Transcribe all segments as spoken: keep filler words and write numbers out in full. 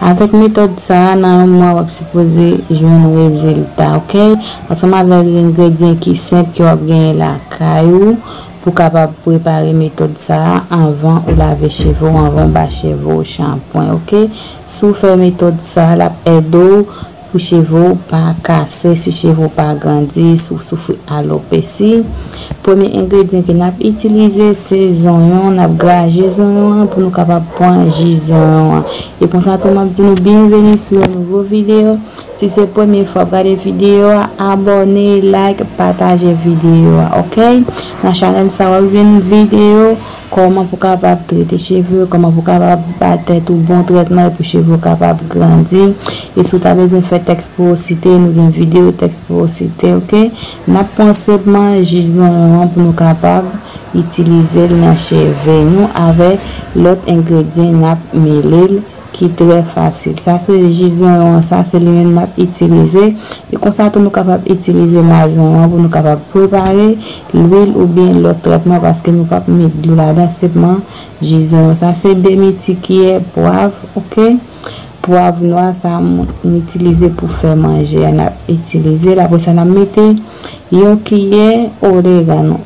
Avèk metòd sa a, nan yon mwa w ap sipoze jwenn rezilta, oke? Ansanm avèk engredyan ki senp ke w ap genyen lakay ou pou kapab prepare metòd sa a anvan ou lave cheve w, anvan w ba cheve w shanpwen, oke? Si w fè metòd sa a, l ap ede w pou cheve w pa kase, si cheve w pa grandi, si w soufri alopesi. Premye engredyan ke n ap itilize se zonyon, n ap graje zonyon an pou nou kapab pran ji zonyon an. E konsa tou m ap di nou byenveni sou yon nouvo videyo. Si se premye fwa w ap gade videyo a, abòne, like, pataje videyo a, oke? Nan chanèl sa w ap jwenn videyo kòman pou kapab trete cheve w, kòman pou kapab ba tèt ou bon trètman e pou cheve w kapab grandi. E si w ta bezwen fè tèks pwosite, nou gen videyo tèks pwosite, oke? N ap pran senpman ji zonyon an pou nou kapab itilize l nan cheve nou avèk lòt engredyan n ap mele l ki trè fasil. Sa se ji zonyon an, sa se li menm n ap itilize. E konsa tou nou kapab itilize mazonyon an pou nou kapab prepare lwil oubyen lòt trètman paske nou p ap met dlo ladan, senpman ji zonyon. Sa se demi ti kiyè pwav, oke? Pwav nwa sa m, m itilize pou fè manje a, n ap itilize l. Apre sa, n ap mete yon kiyè oregano.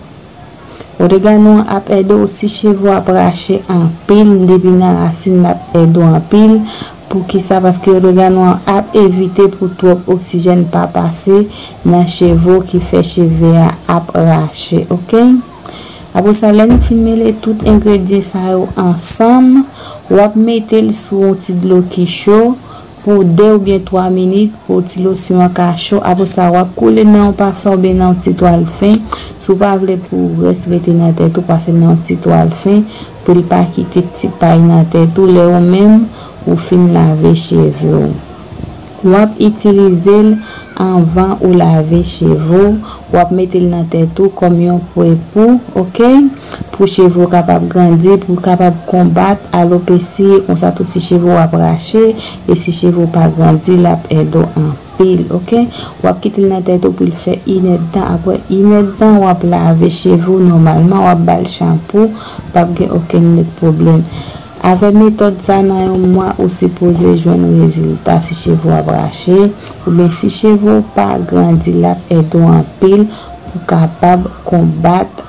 Oregano an ap ede w si cheve w ap rache anpil, depi nan rasin l ap ede w anpil. Poukisa? Paske oregano an ap evite pou twòp oksijèn pa pase nan cheve w ki fè cheve a ap rache, oke? Apre sa, lè nou fin mele tout engredyan sa yo ansanm, w ap mete l sou yon ti dlo ki cho pou de oubyen twa minit pou ti losyon an ka cho. Apre sa, w ap koule nan yon paswa oubyen nan yon ti twal fen. Si w pa vle pou grès rete nan tèt ou, pase nan yon ti twal fen pou l pa kite ti pay nan tèt ou lè ou menm ou fin lave cheve w. W ap itilize l anvan ou lave cheve w. W ap mete l nan tèt ou kòm yon prepou, oke? Pou cheve w kapab grandi, pou w kapab konbat alopesi, konsa tou si cheve w ap rache, e si cheve w pa grandi, l ap ede w anpil, oke? W ap kite l nan tèt ou pou l fè inèdtan. Apre inèdtan, w ap lave cheve w nòmalman, w ap ba l chanpou, p ap gen okenn lòt pwoblèm. Avèk metòd sa, nan yon mwa, ou sipoze jwenn rezilta si cheve w ap rache, oubyen si cheve w pa grandi, l ap ede w anpil pou kapab konbat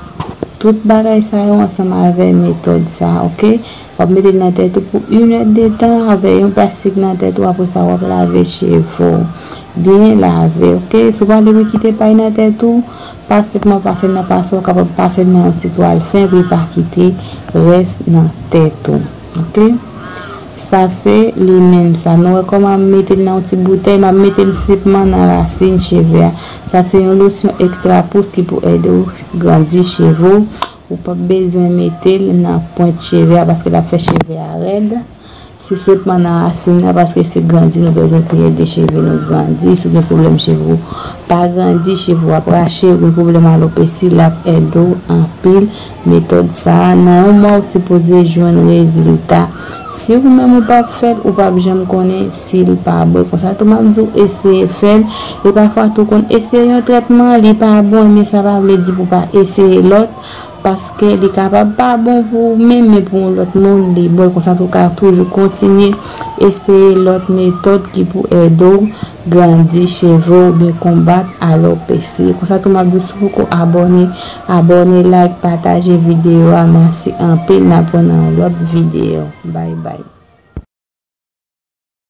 tout bagay sa yo ansanm avèk metòd sa, oke? W ap mete l nan tèt ou pou inèdtan avèk yon plastik nan tèt ou, apre sa, w ap lave cheve w. Byen lave, oke? Si w pa vle pou kite pay nan tèt ou, pa senpman pase l nan paswa, w kapab pase l nan yon ti twal fen pou l pa kite rès nan tèt ou, oke? Sa se li menm sa. Nou wè kòman m mete l nan yon ti boutèy, m ap mete l senpman nan rasin cheve a. Sa se yon losyon ekstra pous ki pou ede w grandi cheve w. Ou p ap bezwen mete l nan pwent cheve a paske l ap fè cheve a rèd. Se senpman nan rasin nan paske se grandi nou bezwen pou ede cheve nou grandi. Si w gen pwoblèm cheve w pa grandi, cheve w ap rache, ou gen pwoblèm alopesi, l ap ede w anpil. Metòd sa a, nan yon mwa ou sipoze jwenn rezilta. Si ou menm ou p ap fè l, ou p ap janm konnen si l pa bon. Konsa tou m ap di w eseye fè l. E pafwa tou konn eseye yon trètman, li pa bon, men sa pa vle di pou w pa eseye lòt. Paske li kapab pa bon pou ou menm, men pou yon lòt moun, li bon. Konsa tou ka toujou kontinye eseye lòt metòd ki pou ede w grandi cheve w oubyen konbat alopesi. Konsa tou m ap di w si w poko abòne, abòne, like, pataje videyo a. Mèsi anpil, n ap wè nan yon lòt videyo. Bye bye.